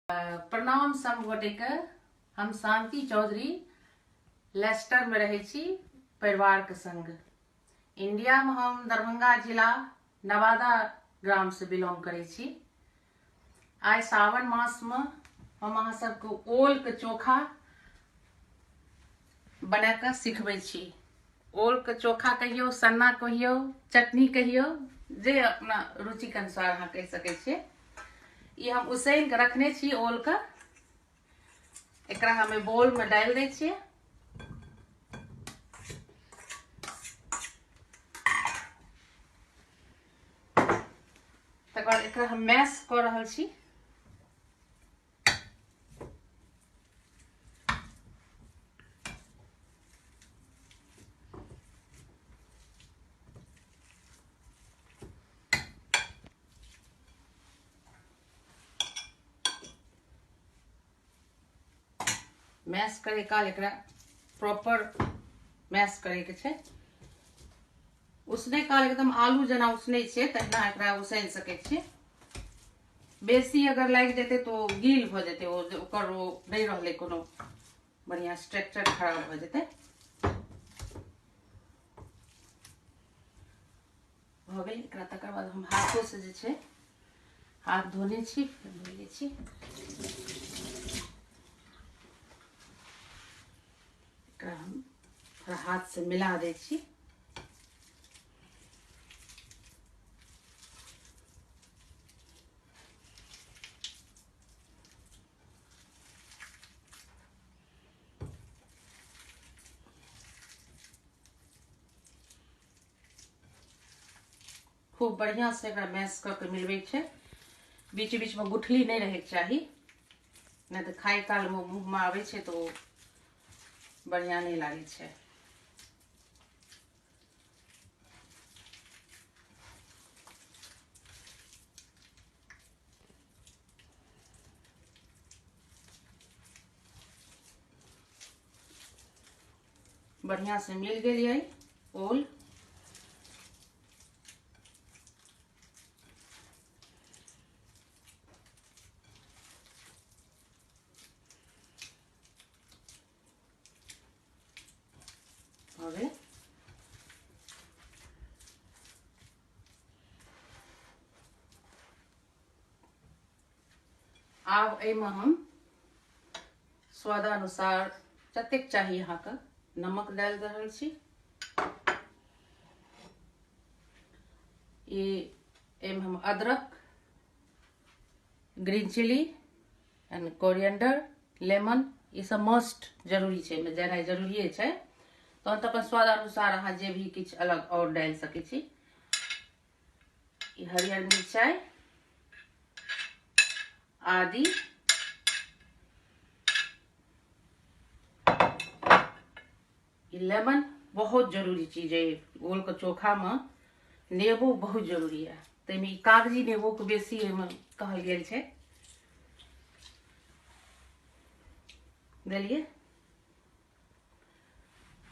प्रणाम सब गोटे के। हम शांति चौधरी लेस्टर में रहै छी परिवार के संग। इंडिया में हम दरभंगा जिला नवादा ग्राम से बिलोंग करै छी। आइ सावन मास में हम अहाँ सबके ओल के चोखा बना के सिखबै छी। ओल के चोखा कहियो, सन्ना कहियो, चटनी कहियो, जे अपना रुचि के अनुसार अहाँ कहि सकै छियै। ई हम उसैन के रखने छी ओल के, एकरा हम बोल में डालि दै छियै। तकर बाद एकरा हम मैश कऽ रहल छी। मैश करे काल एकरा प्रॉपर मैश करे के छै। उसने काल एकदम आलू जेना उसने छै तहिना एकरा उसैन सकै छियै। बेसी अगर लागि जेतै तऽ ओ गील भऽ जेतै, ओ ओकर ओ नहि रहलै कोनो बढ़िआँ स्ट्रक्चर, खराब भऽ जेतै। भऽ गेल एकरा। तकर बाद हम हाथोसँ जे छै हाथ धोने छी, फेर धोइ लै छी एकरा। हम थोड़ा हाथसँ मिला दै छी। खूब बढ़िया से एकरा मैश कऽ के मिलबै छै। बीच बीच में गुठली नहीं रहैके चाही, नहीं तऽ खाय काल में मुँह में आबै छै तऽ ओ बढ़िया नहीं लागै छै। बढ़िया से मिल गेल ओल। भऽ गेल। आब एहिमे हम स्वादानुसार जतेक चाही अहाँके नमक डालि रहल छी। ई एहिमे हम अदरक, green chilli and coriander, lemon, ई सब मस्ट जरूरी छै, एहिमे देनाइ जरूरिए छै। तहन तऽ अपन स्वादानुसार अहाँ जे भी किछु अलग आओर डालि सकै छी। ई हरियर मिरचाइ आदि, ई लेमन बहुत जरूरी चीज है। ओल के चोखा में नेबो बहुत जरूरी है, ताहिमे ई कागजी नेबो के बेसी एहिमे कहल गेल छै। देलियै।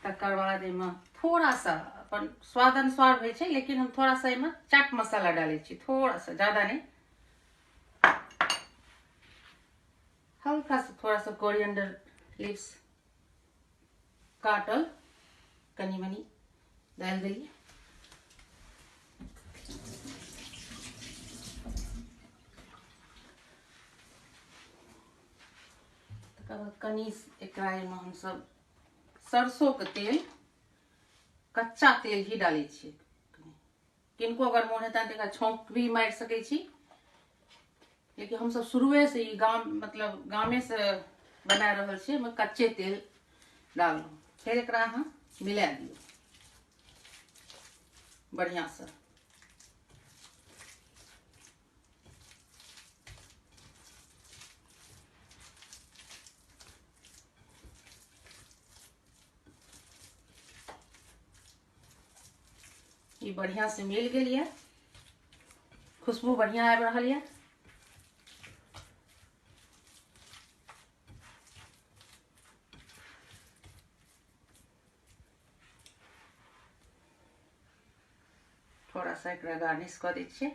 तकर बाद एहिमे थोड़ा सा अपन स्वाद अनुसार होइ छै, लेकिन हम थोड़ा सा एहिमे चाट मसाला डालै छी, थोड़ा सा, ज्यादा नहि, हल्का सा थोड़ा सा कोरिएंडर लीव्स काटल कनि मनि डालि देलियै। तकर बाद कनि एकरा एहिमे हमसब सरसों के तेल, कच्चा तेल ही डालै छियै। किनको अगर मोन हेतनि तऽ एकरा छौंक भी मारि सकै छी, लेकिन हमसब शुरुए से ई गाम मतलब गामे से बना रहल छियै, ओहिमे कच्चे तेल डाललहुँ। फेर एकरा अहाँ मिला दियौ बढ़िआँसँ। ई बढ़िया से मिल गेल ये, खुशबू बढ़िया आबि रहल ये। थोड़ा सा एकरा गार्निश कऽ दै छियै।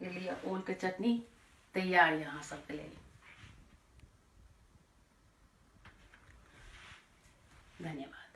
लिए ओलके चटनी तैयार यऽ अहाँ सबके लेल। धन्यवाद।